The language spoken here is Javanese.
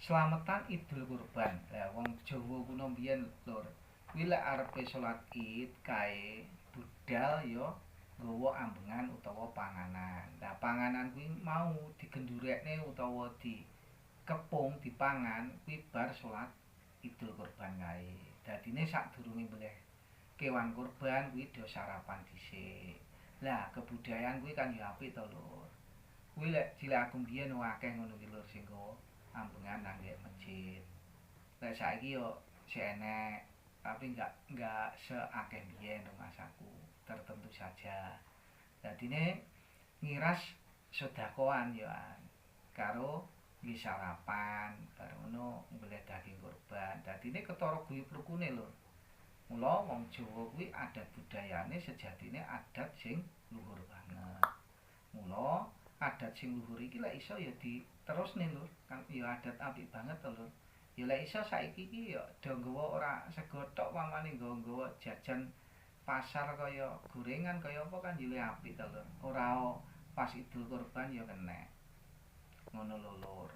Slametan Idul Kurban. Lah wong Jawa kuno mbiyen, Lur, kuwi lek arepe salat Id kae budal ya nggawa ambengan utawa panganan. Lah panganan kuwi mau digendurekne utawa dikepung dipangan kuwi bar salat Idul Kurban kae. Dadine sadurunge mbeleh kewan kurban kuwi do sarapan dhisik. Lah kebudayaan kuwi kan ya apik to, Lur. Kuwi lek cilik aku mbiyen akeh ngono ki, Lur, sing nggawa ambengan nang masjid. Lek saiki yo sik enek, tapi enggak seakeh mbiyen rumangsaku, tertentu saja. Dadine ngiras sedakohan ya karo nggih sarapan, bar ngono mbeleh daging kurban. Dadine ketara guyub rukune, lho. Mula wong Jawa kuwi adat budayane sejatine adat sing luhur banget. Mula adat sing luhur iki lek iso ya diterusne, lho, kan ya adat apik banget to, lho. Ya lek iso saiki iki ya do nggawa ora sego tok, pamane nggawa-nggawa jajan pasar kaya gorengan kaya apa kan ya apik to, lho. Ora pas Idul Kurban ya kenek. Ngono lho, Lur.